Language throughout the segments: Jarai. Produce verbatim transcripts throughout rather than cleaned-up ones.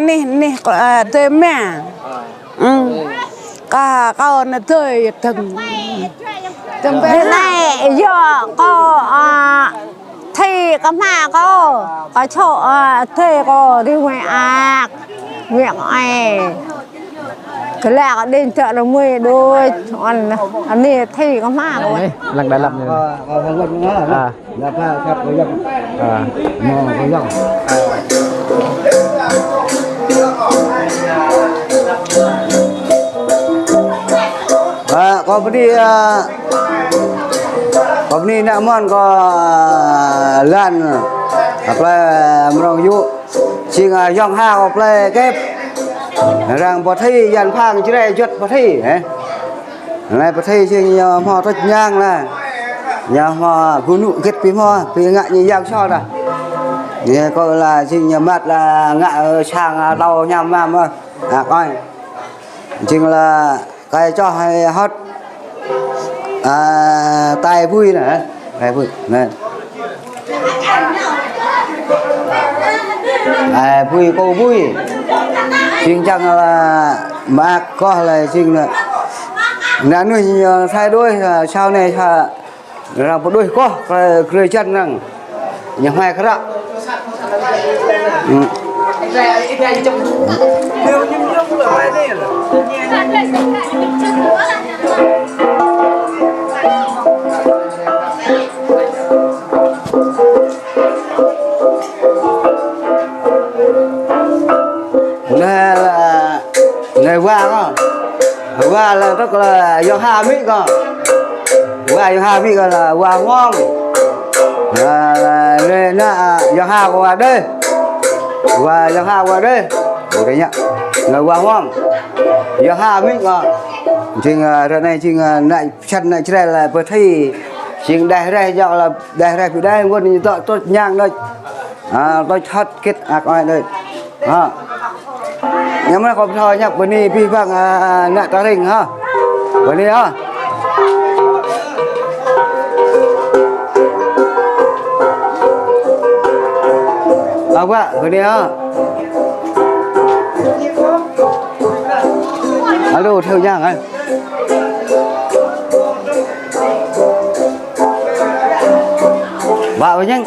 anih, anih kâo, ơ, adơi mă. Ơ. Kâo, kâo anai adơi dơ̆ng. Anai yơh kâo, ơ, Thâo kơ hmua kâo, kâo čŏk, ơ, thâo kâo rĭm mơak, mơak ai. Kơ lĕ kâo đing tơ̆ rơmơi đôč, anai, anai thâo kơ hmua kâo. Ơ, lăng đa lăm anai. Ơ, ơ, ơ, ơ, ơ. Ơ. Ơ. Mơ̆ kâo yơh. Ơ, kâo bơni, ơ, Kâo bơni ană mơ̆n kâo, ơ, lăng, ơ, plei, ơ, mrŏng yŭ. Jing, ơ, yŏng ha kâo plei kĕp. Arăng pơthâo, yan phang Jrai juăt pơthâo, ơ. Anai pơthâo jing ñu hmâo tơčô ñang lah. Ñu hmâo gơnŭ gĕt pi hmâo, pi ngă ñu yang sô dah. Ñu kâo lah jing ñu măt lah ngă, ơ, sang, ơ, tâo ñam mă, ơ. Ơ, kâo. Jing lah Kâo čŏh hai hŏt, ơ, tai bui anai, tai bui anai. Tai bui kâo bui. Jing čang lah mă kâo lah jing lah. Anai nuih ñu sai đuaĭ, ơ, sau anai sa Arăng pơđuaĭ kâo, kơ, kơ čan arăng. Ñu hmai kră. Ư. Anai lah, anai wa kâo. Wa lah tŏk lah yŏng ha amĭ kâo. Wa yŏng ha amĭ kâo lah wa Hmông. Lah, lah, anai ană yŏng ha kâo wa Đê. Wa yŏng ha wa Đê. Ơ, anai ñu. Lah wa Hmông. Yŏng ha amĭ kâo. Jing, ơ, ră anai jing, ơ, ană pơčan ană Jrai lah pơthâo. Jing đeh reh yŏng lah đeh reh pơđeh wơ̆t ñu tŏ tơčô ñang đôč. Ơ, tơčô hŏt gĕt ak oi đôč. Hă. Ñu mơ̆n kâo pơthâo ñu bơni abih bang, ơ, ană ta ring, hă. Bơni, hă. Ơ, wa, bơni, hă. Alo, thâo ñang, ơ. Wa, wa ñang.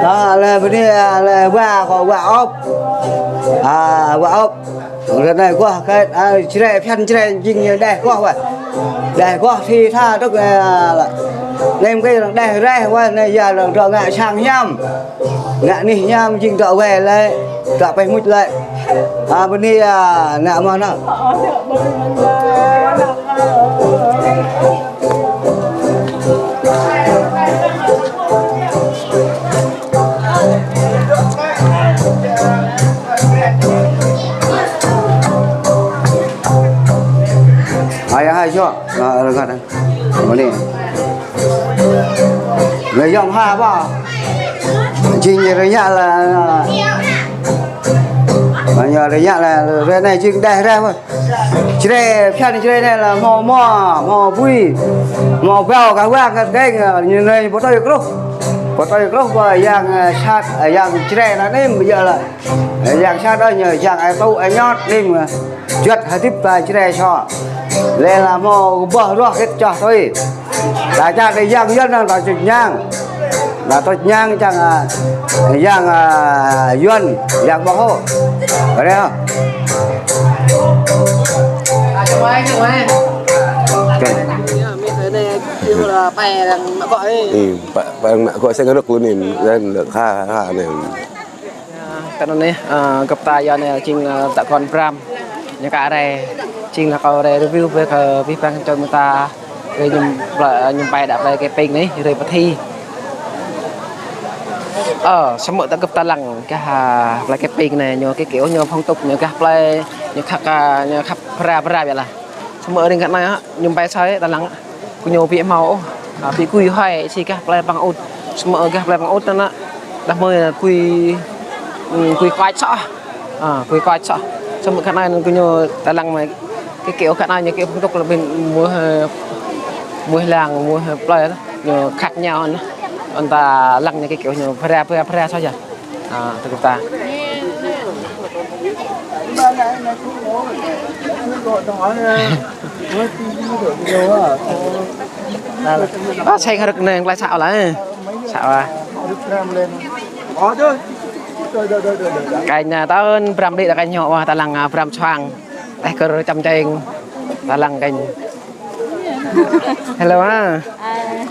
Ơ, lĕ bơni, ơ, lĕ wa, kâo wa ôp. Ơ, wa ôp. Ră anai kâo kơ, ơ, Jrai phiăn Jrai jing ñu đeh kâo wa. Đeh kâo thi tha tŏk, ơ, lĕ. Anai mơ̆ng kơ arăng đeh reh wa, anai yua arăng dŏ ngă sang hiam. Ngă anih hiam jing dŏ wai lĕ, dŏ pĕ muč lĕ. Ơ, bơni, ơ, ană mơ̆n. Ai, ai, jŏ. Ơ, rơngăt, ơ. Bơni. Lĕ yŏng ha ƀă. Jing ñu rơñă lah, ơ, ñu rơñă lah, ră anai jing đeh reh ƀă. Jrai, phiăn Jrai anai lah hmâo mơ̆, hmâo bui, hmâo bao kah wa kah keng, ơ, ñu anai pơtơi kruh. Pơtơi kơluh pơ yang, ơ, sat, ơ, yang Jrai anŭn anai, ƀu djơ̆ lĕ, ơ, yang sat đôč ñu, yang ai tŭ, ai ñot anai, ơ, juăt hơdip ta Jrai sô. Lĕ lĕ hmâo boh ruah kơ čoh tui. Ta čang đĭ yang Yuan anŭn ta čuč ñang. Ta čuč ñang čang, ơ, yang, ơ, Yuan, yang boh hô. Reo. Ơ, mĭ tơ anai, kơ lĕ pơ lăng mă gŏ ih. Ih, pơ, pơ lăng mă gŏ seng rơ̆k lu anai, dan lĕ kha, kha anai. Ơ, kơ anŭn anai, ơ, gơ̆p ta yua anai jing, ơ, ta kŏn Bram. Ñu kơ rai, jing lĕ kâo rai review brơi kơ abih bang čô mơta, rai ñu pla-, ñu pai đa plei camping anai, rai pơthi. Ơ, samơ̆ ta gơ̆p ta lăng, gah, ơ, plei camping anai, ñu kơ kiểu ñu phong tục, ñu gah plei, ñu khăp, ơ, ñu khăp phara phara biă lah. Samơ̆ ring kơ anai, ơ, ñu pai soi ta lăng, kơ ñu ƀu hmâo ôh, ơ, ƀu gui hơi, či gah plei păng ŭt. Samơ̆ gah plei păng ŭt anŭn, đah mơi gui, ưm, gui kuač soh. Ơ, gui kuač soh. Samơ̆ kơ anai anŭn kơ ñu ta lăng mă, kơ kiểu kơ anai ñu kơ phong tục lĕ ƀing mơnuih, ơ, mơnuih lăng, mơnuih, ơ, plei, ñu khăp ñu anŭn. Anŭn ta lăng ñu kơ kiểu ñu phara, phara, phara soh yơh. Ơ, ta gơ̆p ta. Ơ, seng rơ̆k anai, glaĭ sa lah. Sa lah. Kơ anai ta ôn Bram đĭ đa kơ ñu, ơ, ta lăng, ơ, Bram Soang. Teh kơ čăm čeng. Ta lăng kơ ñu. Hello, ha.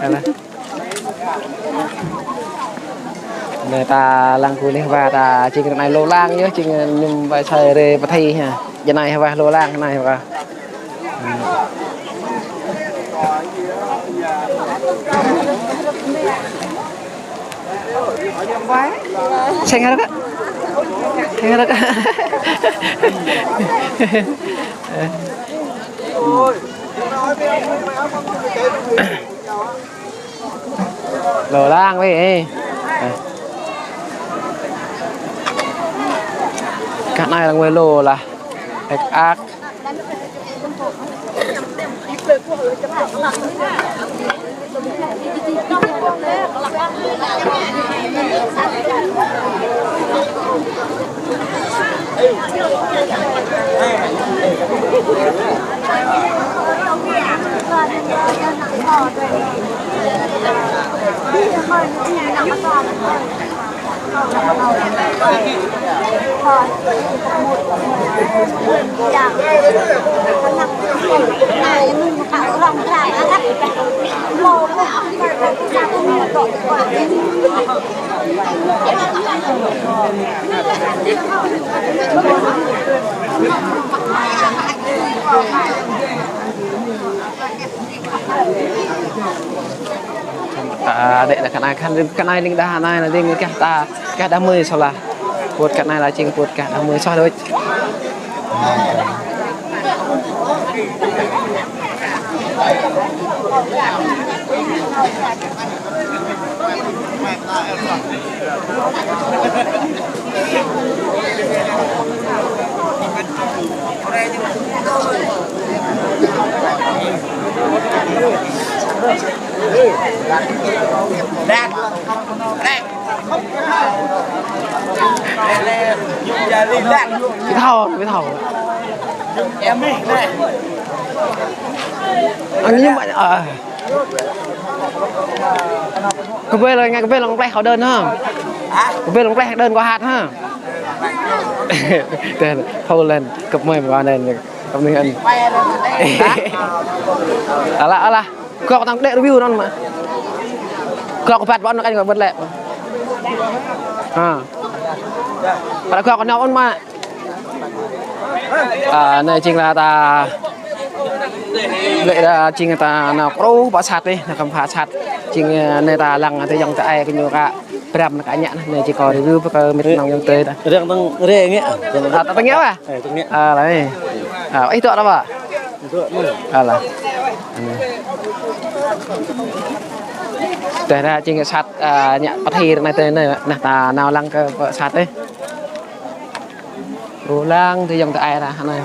Hello. Anai ta lăng kơ anai wa ta jing anai lu lăng yơh, jing ñu pai soi rai pơthi ha. Jing anai wa lu lăng anai wa. Seng rơ̆k. Seng rơ̆k. Lu lăng wĕ. Kơ anai lăng wĕ lu lah. Ek ak. Ta đĕ đa kơ anai, kơ anai ling đah anai, anai ling gah ta, gah đah mơi soh lah. Put kơ anai lah jing put gah đah mơi soh đôč. Ƀu thâo, ƀu thâo. Anh nhưng mà, ờ. Kơ ƀơi lăng, kơ ƀơi lăng pleh hao đơn ha. Kơ ƀơi lăng pleh đơn kơ hăt ha. Tên, thâo lên, kơ mơi mơ̆ng anai, kơ mơi anai. Alah, alah. Gŏ kơ tơ̆ng đĕ review anŭn mă. Gŏ kơ păt pơ anŭn kơ anai kơ ƀơi lĕ. Ha. Păt gŏ kơ anŭn mă. Ơ, anai jing lah ta. Lĕ đa jing ta nao kru pơ sat anai, nao kăm pha sat. Jing, ơ, anai ta lăng tơ yŏng tơ ai kơ ñu kơ Bram kơ ñu anai, anai jing kơ review kơ mĭt nong yŏng tơ ta. Răng tơ̆ng rê ngĕ. Ơ, ta tơ̆ng ngĕ wa? Ơ, tơ̆ng ngĕ. Ơ, lah anai. Ơ, ih tŏ đa wa? Ih tŏ mơ̆n. Ơ, lah. Anai. Tơdah jing sat, ơ, ñu pơthir anai tơ anai, anai ta nao lăng kơ pơ sat anai. Lu lăng tơ yŏng tơ ai ta anai.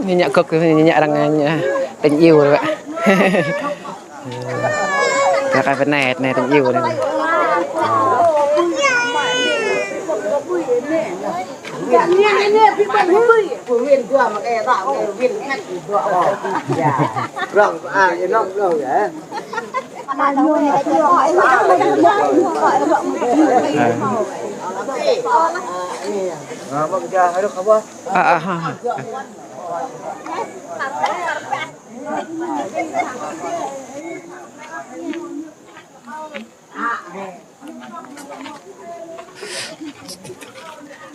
Ñu ngă gŏp, ñu ngă arăng, ñu ngă tình yêu rồi. Kơ kơ pơ anai, anai tình yêu anai. Răng, à, inoh, inoh, ya. À, à, à, à.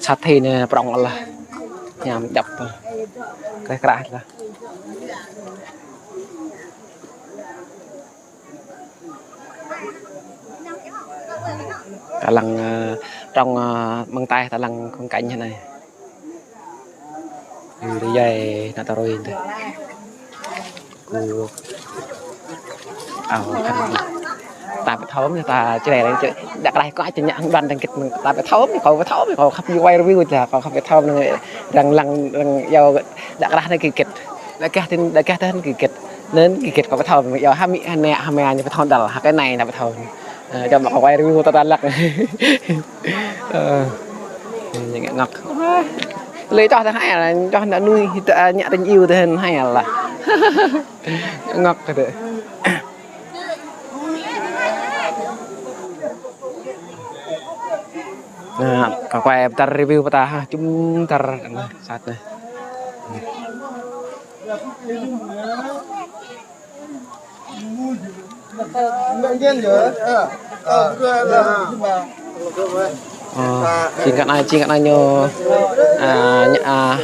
Sat hĭ anai prŏng lah. Ñam čăp. Kreh krah lah. Ta lăng, ơ, trong, ơ, mơ̆ng ataih ta lăng khung cảnh thế này. Ư, đi dây nă ta rui tơ. Ư. Ao, khăn. Ta ƀu thâo mơ̆n, ta čơđai lăng čơ. Đă krah kơ ai čơ ñă hăng đoàn đang kĭt mơ̆n. Ta ƀu thâo mơ̆n, kâo ƀu thâo mơ̆n, kâo khăp ñu wai review tơ, kâo khăp ƀu thâo mơ̆n. Răng lăng, răng yua đă krah anai kơ kĭt. Đa kah tin, đa kah tin kơ gĕt. Nên kơ gĕt kâo ƀu thâo, yua hă mĭ hă nĕ hă mơ̆ ñu ƀu thâo đal, hă kơ anai ñu ƀu thâo. Ơ, čăm kâo wai review tơl lăk. Ơ, ñu ngă ngŏk. Lĕ čoh tơ hai, čoh nă nuih, tơ ñă tình yêu tơ hai lah. Ngŏk tơ. Nă, kâo wai pơtăr review pơtah, hă, čum tăr, nă, sat nă. Ơ, jing kơ anai, jing kơ anai ñu, à, ñu, à,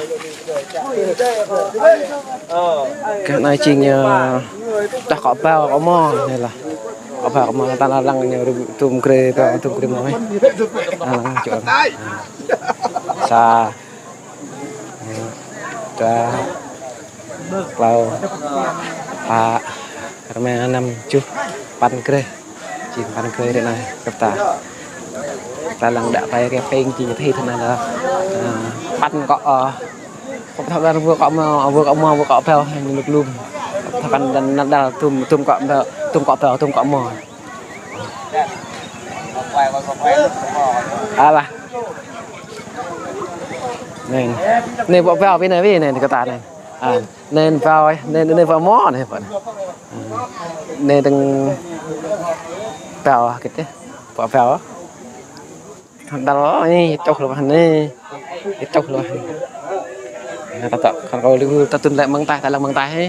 kơ anai jing ñu, tah kâo ƀao kâo mơ̆, anai lah. Kâo ƀao kâo mơ̆, ta lăng ñu, tum grê, ta tum grê mơ̆, anai. À, lăng čô. Sa. Dua, klâo, pă, rơma, năm, tơjuh, păn grê. Jing păn grê ră anai, kơ ta. Ta lăng đă pai rơpeng jing thĭ tơ anai lah. Ơ, păn kâo, ơ, kâo ƀu thâo đa wơ̆t kâo mơ̆, wơ̆t kâo mơ̆, wơ̆t kâo ƀao, hăng lŭk lŭm. Thâo kăn đa, đa, đa, tum, tum kâo ƀao, tum kâo ƀao, tum kâo mơ̆. Alah. Anai, anai ƀu ƀao ƀing anai, ƀing anai kơ ta anai. À, anai ƀao, anai, anai ƀao mơ̆ anai, ƀao anai. À, anai dơ̆ng ƀao kơ tih, ƀao ƀao. Đal anai, čoh lu anai. Čoh lu anai. Anai ta tŏ, khăn kâo review ta tŭn lĕ mơ̆ng ataih, ta lăng mơ̆ng ataih hă.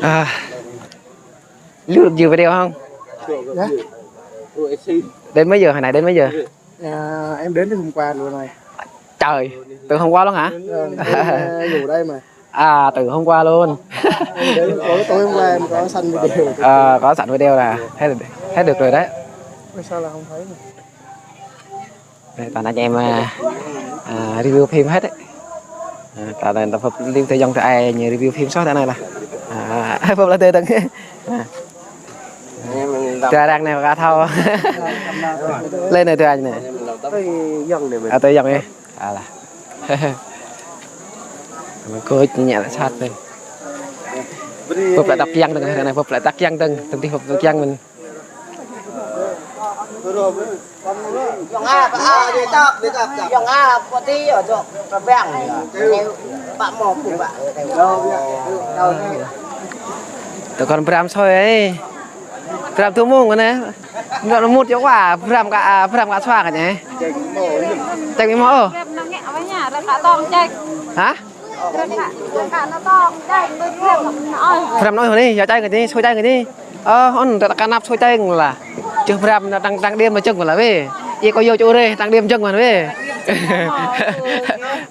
À. Lưu được nhiều video không? Dạ. Đến mấy giờ, hồi nãy đến mấy giờ? Dạ, em đến từ hôm qua luôn rồi. Trời, từ hôm qua luôn hả? Vâng, em, ờ, ngủ đây mà. À, từ hôm qua luôn. Em đến có, tối hôm qua em có sẵn video. Ờ, có sẵn video là hết, hết được rồi đấy. Ủa, sao là không thấy nhỉ? Đây, toàn anh em, à, à, review phim hết đấy. À, toàn là tập hợp lưu theo dòng từ ai nhiều review phim sót thế này là. À, hợp là tê tưng. À. Từ arăng anai kâo thâo. Lên anai từ anh anai. Tui yŏng anai. À, tui yŏng anai. À, lah. Kâo ñă lĕ sat anai. Bưp lĕ tăk kiăng dơ̆ng, anai bưp lĕ tăk kiăng dơ̆ng, tơm tih bưp tăk kiăng mơ̆n. Yŏng a, pă a, đi tăp, đi tăp, tăp. Yŏng a, pă ti, yŏng, pă bang. Pă mơ̆, pă bang. Tơ kon bram soi ai. Bram tu mông anai. Nŏ mŭt yŏng wa, bram ka, a, bram ka sua ka anai. Ček mơ̆ ôh. Hă? Bram nŏ ôh anai, yua čai kơ anai, sui čai kơ anai. Ơ, ôn, ta ka năp sui čai lah. Čuh bram nă tăng, tăng điểm mă jơ̆ng lah weh. Yê kâo yua ču reh, tăng điểm jơ̆ng mă weh.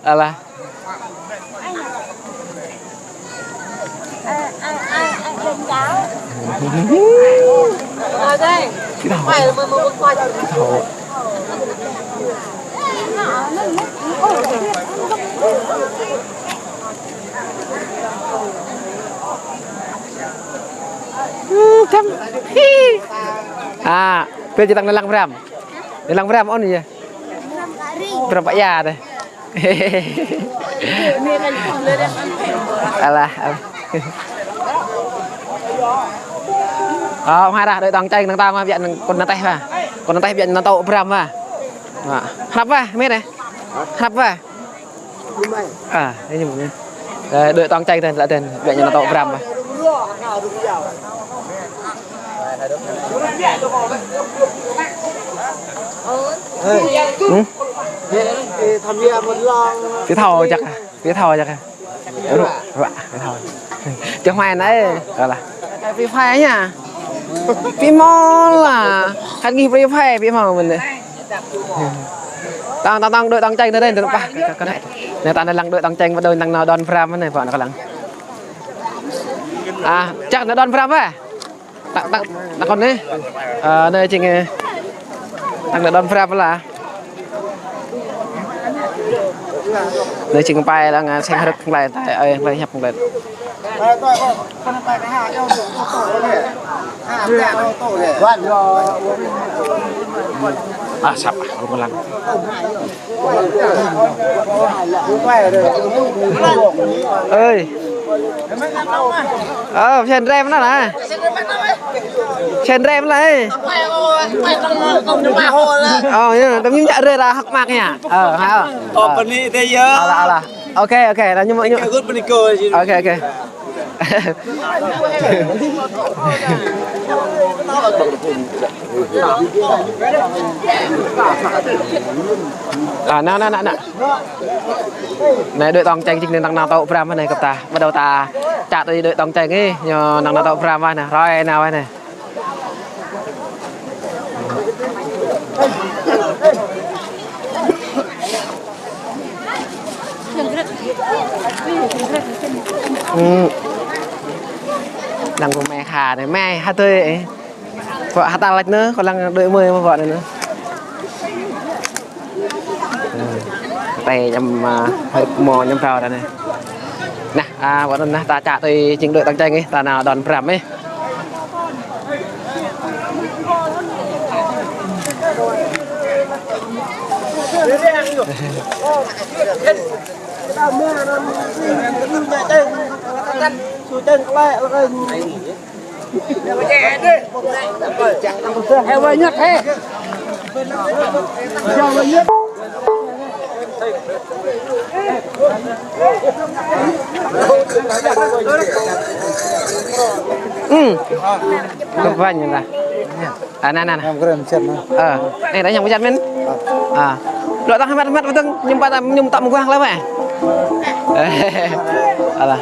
Alah. Kita. Kita. Hmm, Bram. Hi. À, bĕ či tăng nao lăng Bram. Nao lăng Bram ôn yơh. Bram pă ia dêh. Alah, alah. Ơ, hmâo ră đuaĭ tong čeng năng tong wa, biă năng kơ nao teh wa. Kơ nao teh biă nao tŏ Bram wa. Wa. Hrăp wa, mĕt ơi. Hrăp wa. À, ini mungkin. Ơ, đuaĭ tong čeng dêh, lăi dêh, biă nao tŏ Bram wa. Hmm? Pi thâo jak, pi thâo jak. Ruă, ruă, pi thâo. Čơh mai anai, kơ lah. Pi phai anai. Pi mâo lah. Khăn gih pi phai, pi mâo mơ̆n dêh. Tăng, tăng, tăng, đuaĭ tong čeng dêh, dêh, pah, kơ, kơ, kơ. Anai ta nao lăng đuaĭ tong čeng, ƀu djơ̆ tăng nao đon Bram anai, pô nao kơ lăng. À, čang nao đon Bram wa. Tăng, tăng, tăng kơnơ̆ng. Ơ, anai jing, ơ, tăng nao đon Bram lah. Anai jing pai lăng, ơ, seng hrŏk glaĭ, ta, ơ, glaĭ hiăp glaĭ. À, săp, à, ƀu lăng. Ơi. Ơ, phiăn rem lă nă. Phiăn rem lă, ơi. Ơ, yơh, tơm ñu jak rem ră hăk măk yơh. Ơ, ha. Ơ, pơni tê yơh. Alah, alah. Ôkê, ôkê, anai ñu mă ñu. Ôkê, ôkê. À, nă, nă, nă, nă. Anai đuaĭ tong čeng jing năng nao tŏ Bram anai kơ ta. Ƀu djơ̆ ta čă tui đuaĭ tong čeng ih, ñu năng nao tŏ Bram anai. Roi nao anai. Hmm. Lăng kơ mĕ ha anai, mĕ ha tui, ơ. Pô ha ta lăč nơh, kơ lăng đuaĭ mơi mă pô anai nơh. Hmm. Tê ñăm, à, hơi mâo ñăm phrâo đa anai. Nă, à, pô anai nă, ta čă tui jing đuaĭ tong čeng ih, ta nao đon Bram ih. Hmm. Kơpanh lah. À, nă, nă, nă. Ơ, anai, anai ñu pơjăt mơ̆n. À. Lŏ tơ̆ng hơmăt, hơmăt, tơ̆ng ñu pă, ñu tŏ mơguah lăi mĕ. Alah.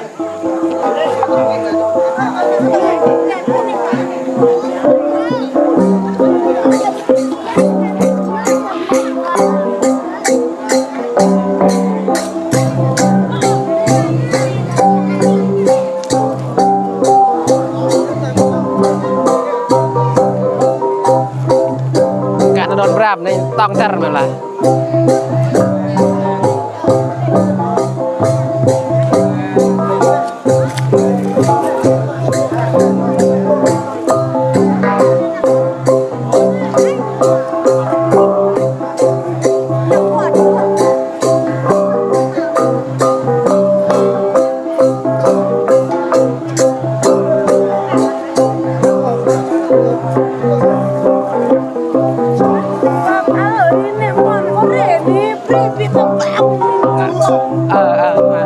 Kă nao đon Bram anai tong čar mơ̆n lah. Ờ, ờ, mà.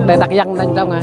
Tơdah yang đang trong à.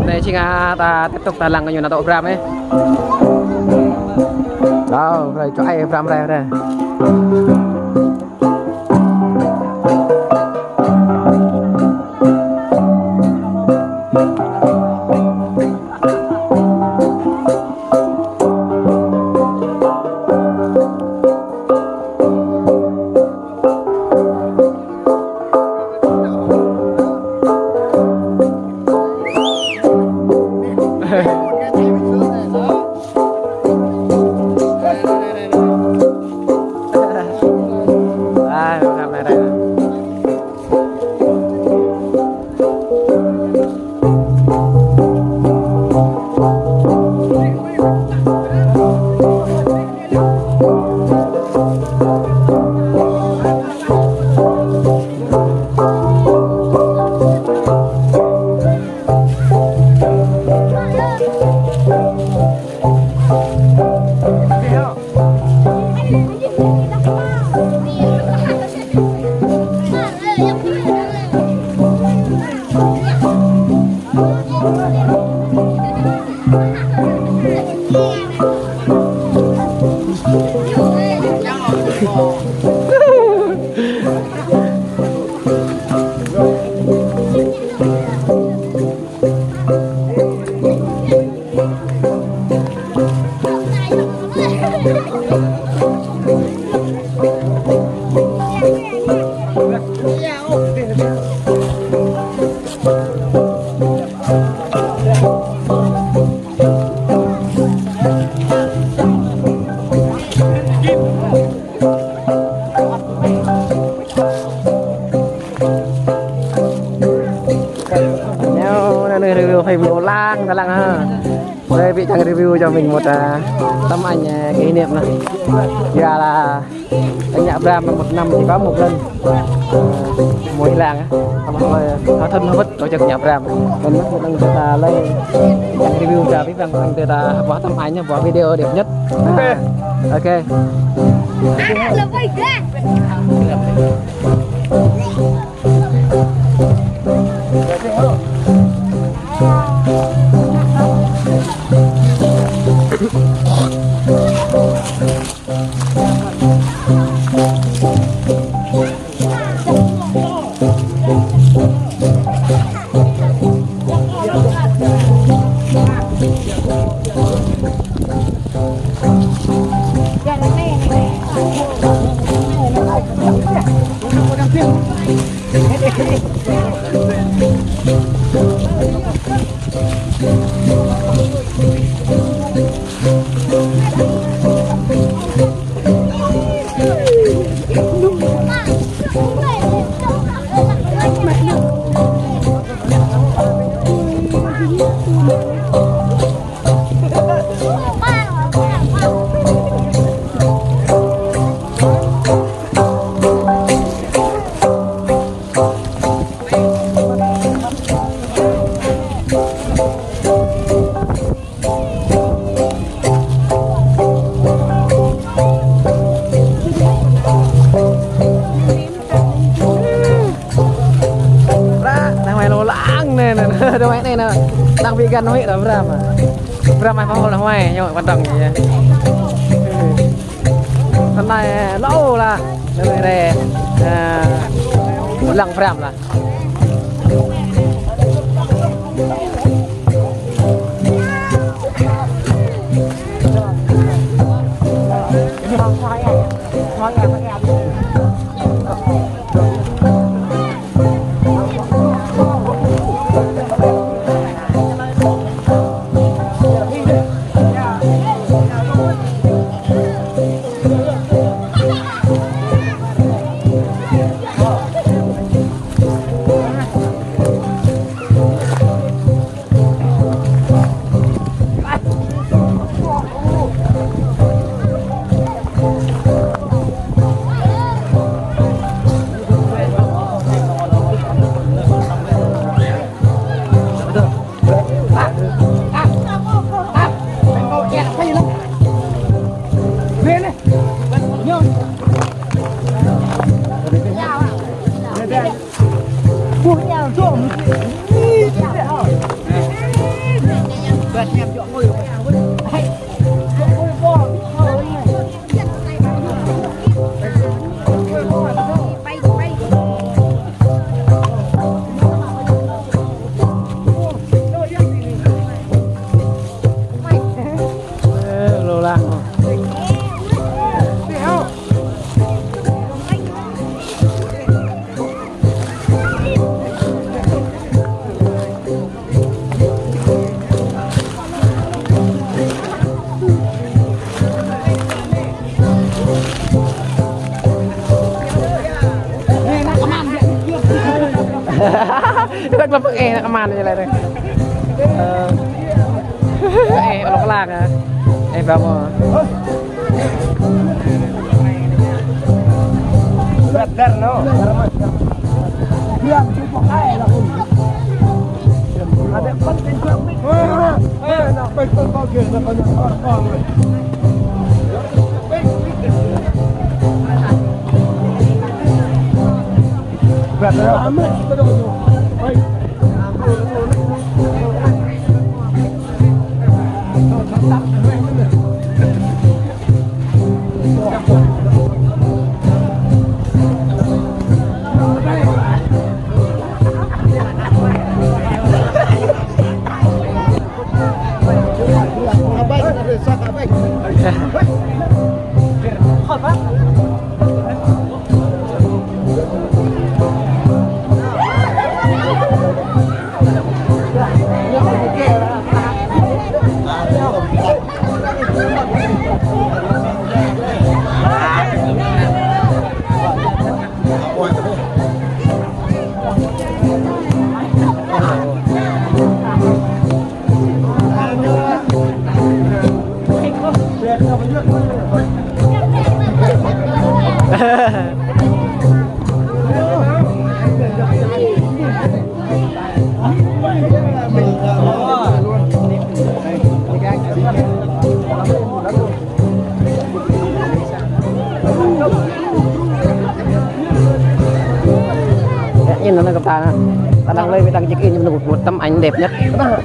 Anai, či ngă ta tiếp tục ta lăng kơ ñu nao tŏ Bram ih. Đao, rai, čuă ai Bram rai, rai. Mình một, à, tấm ảnh, à, kỷ niệm này. Giờ là anh Nhạ Bram một năm chỉ có một lần. À, mùa Ih Lang á. Tấm ảnh, à, hóa thân hóa vật tổ chức Nhạ Bram. Mình mắc một lần, à, lấy, à, review cho biết rằng mình tự, à, bỏ tấm ảnh, bỏ video đẹp nhất. À, ok. Bra, đang mày lô lăng nè, nè, nè, đang mày nè, nè. Đang bị gắn huế đó, Bra mà. Bra mày phải hôn là hoài, nhưng mà quan trọng gì vậy? Hôm nay lô là, nè, nè, nè. À, lăng Bra là. Ê, lô lăng. Rất là bức e nó man như này này. Ờ. Ê, lộc làng à. Ê, vào mà. Betul, no. Ơ, nhìn nó gấp ta nè. Ta đang lơi với đang check in, nhưng mà một, một tấm ảnh đẹp nhất. Ơ,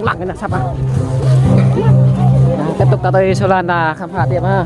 lăng cái nè, sắp à. Nè, tiếp tục ta tới Sôlan, ta khám phá tiếp ha.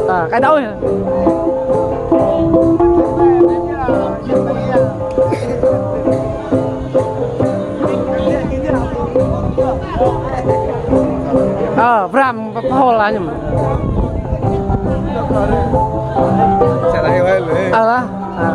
À, cái đậu nhỉ? Ờ, Bram, Paul anh em. Chả thấy vậyเลย. Ờ, à.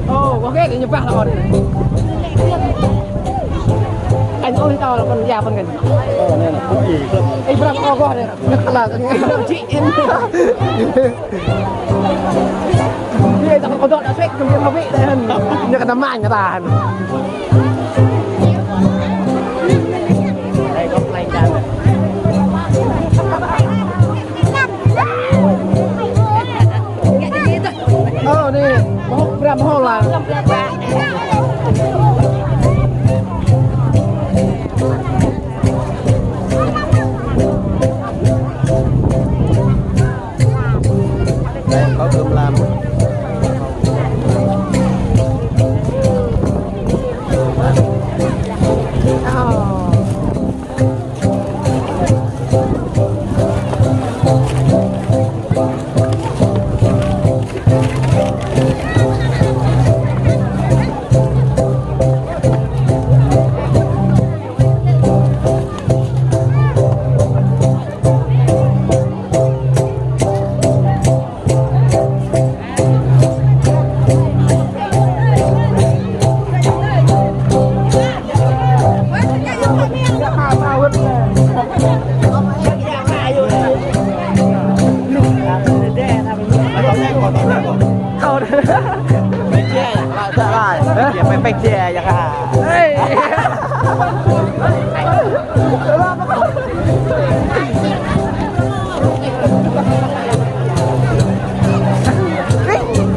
Ơ, ƀôdah kơ ñu pah lŏ đih. Anh ơi, tao là con già con kênh. Ơ, anai anai. Ih, prăp kơ kâo đih. Ñu kơnăl kơ ñu. Ñu ta kơdŏ đa sĕk kơ ñu hơbĭ đih hăn. Ñu kơnăl mañ ñu ta hăn. Ơ, anai, mơhŏk, prăp mơhŏk lah. Có cơm lam. Ơ.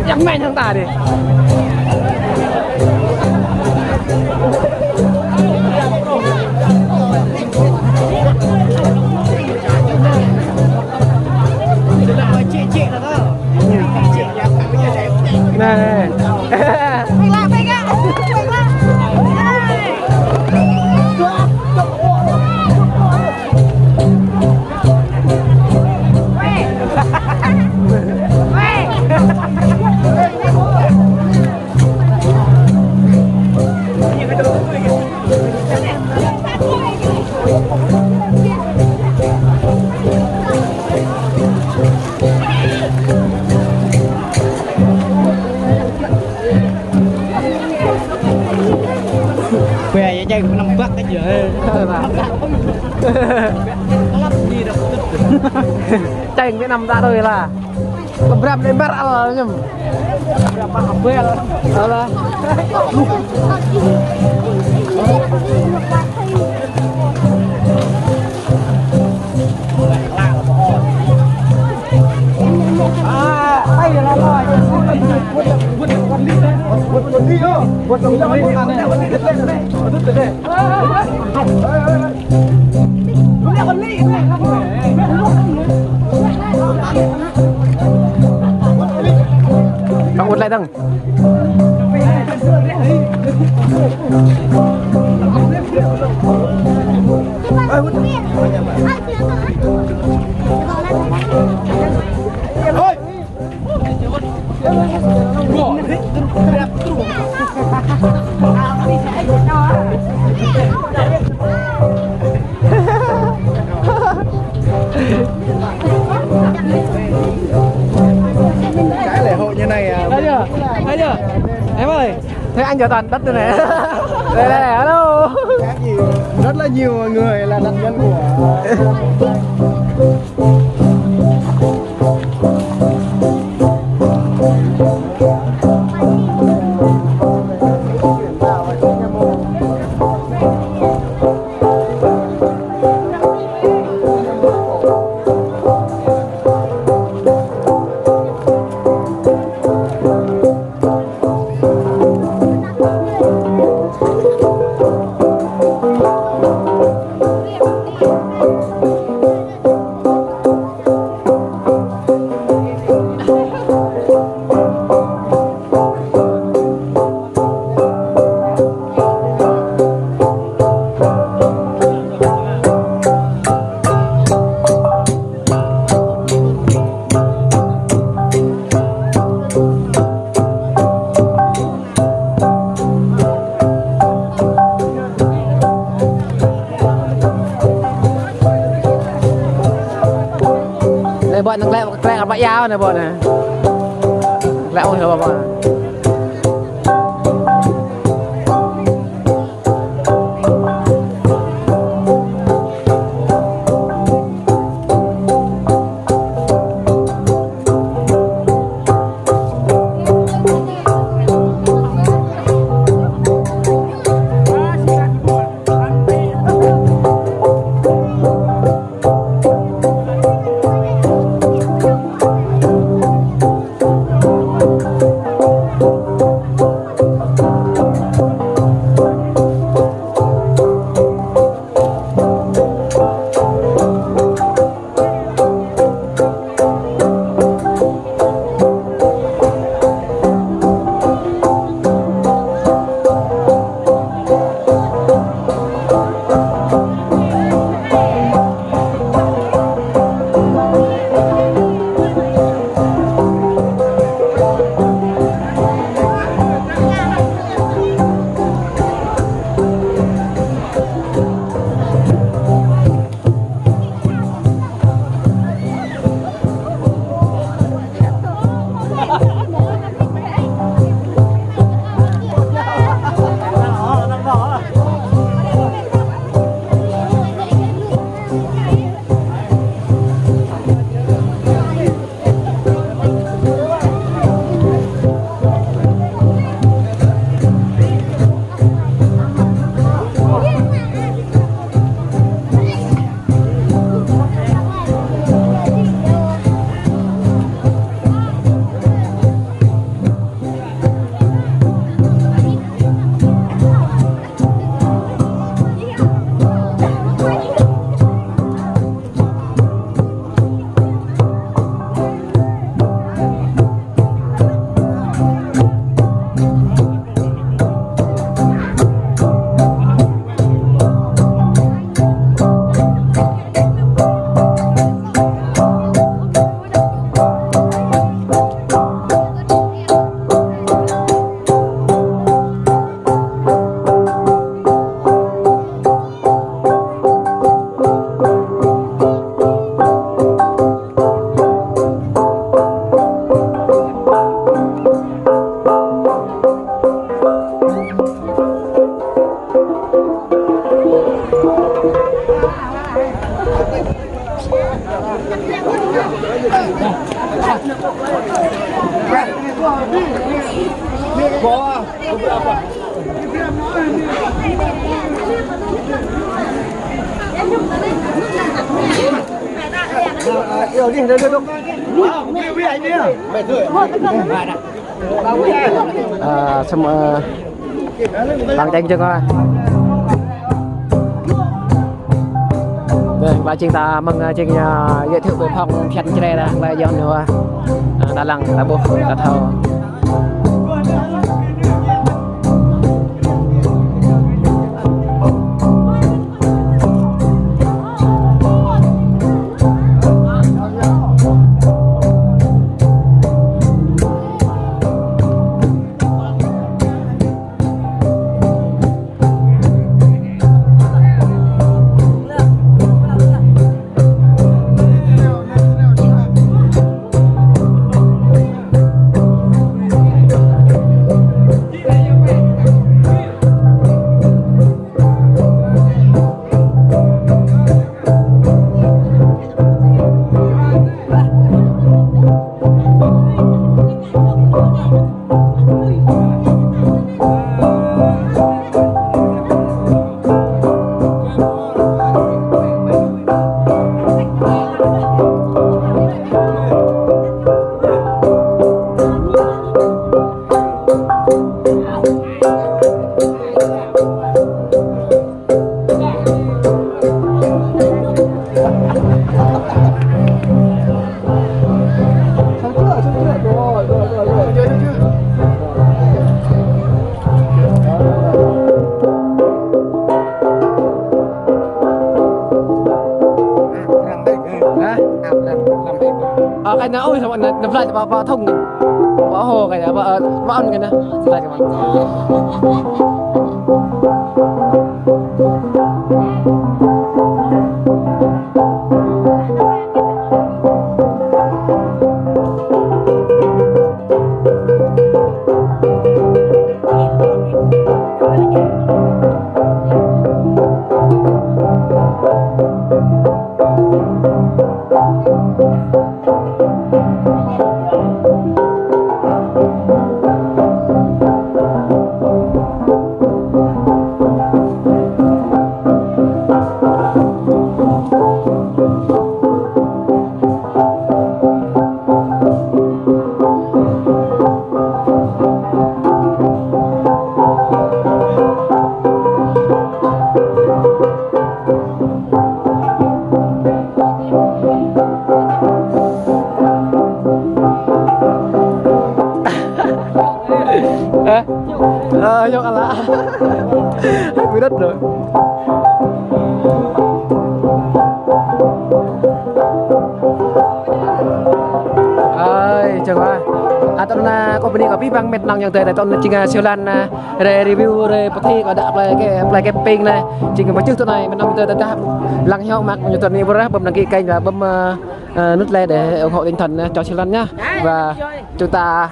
Yang main yang tadi. Anai, anai. Quê vậy chứ năm bắc cái gì. Chạy Việt Nam ta rồi là. Kơbrăm đe ƀar al ñăm. Alah. Dŏng wơ̆t lĕ dŏng. Cái lễ hội như này à? Thấy chưa? Thấy chưa? Em ơi, thấy anh chở toàn đất rồi này. Đây, đây, alo. Khác gì? Rất là nhiều người là nạn nhân của Anai ƀô̆ anŭn klĕ, klĕ kơ ƀă yao anai ƀô̆ anai. Klĕ ôh, yơh ƀô̆. Ơ, samơ̆, ơ, lăng jing jơng ơ. Dêh, ba jing ta mơ̆ng, ơ, jing, ơ, giới thiệu về phong phiăn chre dah, ba yong nua, ơ, đa lăng ta ƀuh, ta thâo. Hả? Ơ, cái nó, ôi, sao mà nó, nó lại vào, vào thông. Vào hồ cái đó, vào, ờ, vào ăn cái đó. Lại cái vào. Hả? Ơ, yŏng ala. Ui đất rồi. Ơi, čang wa. Ơ, tơl anai kâo bơni kơ abih bang met nong yŏng tơi, tơl anai jing, ơ, Siu Lan, ơ, rai review, rai pơthâo kơ đah plei, plei camping anai. Jing pơčeh tui anai, met nong yŏng tơi tơdah lăng hyu mă ñu tui anai, bơrơh bấm đăng ký kênh và bấm, ơ, ơ, nút like để ủng hộ tinh thần, ơ, cho Siu Lan nhá. Và chúng ta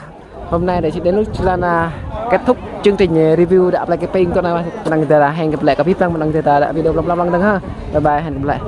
hôm nay để đến lúc Siu Lan, ơ, kết thúc chương trình, ơ, review đah plei camping tui anai, met nong yŏng tơi, hẹn gặp lại kơ abih bang met nong yŏng tơi đah video lăng lăng lăng dơ̆ng ha. Bye bye, hẹn gặp lại.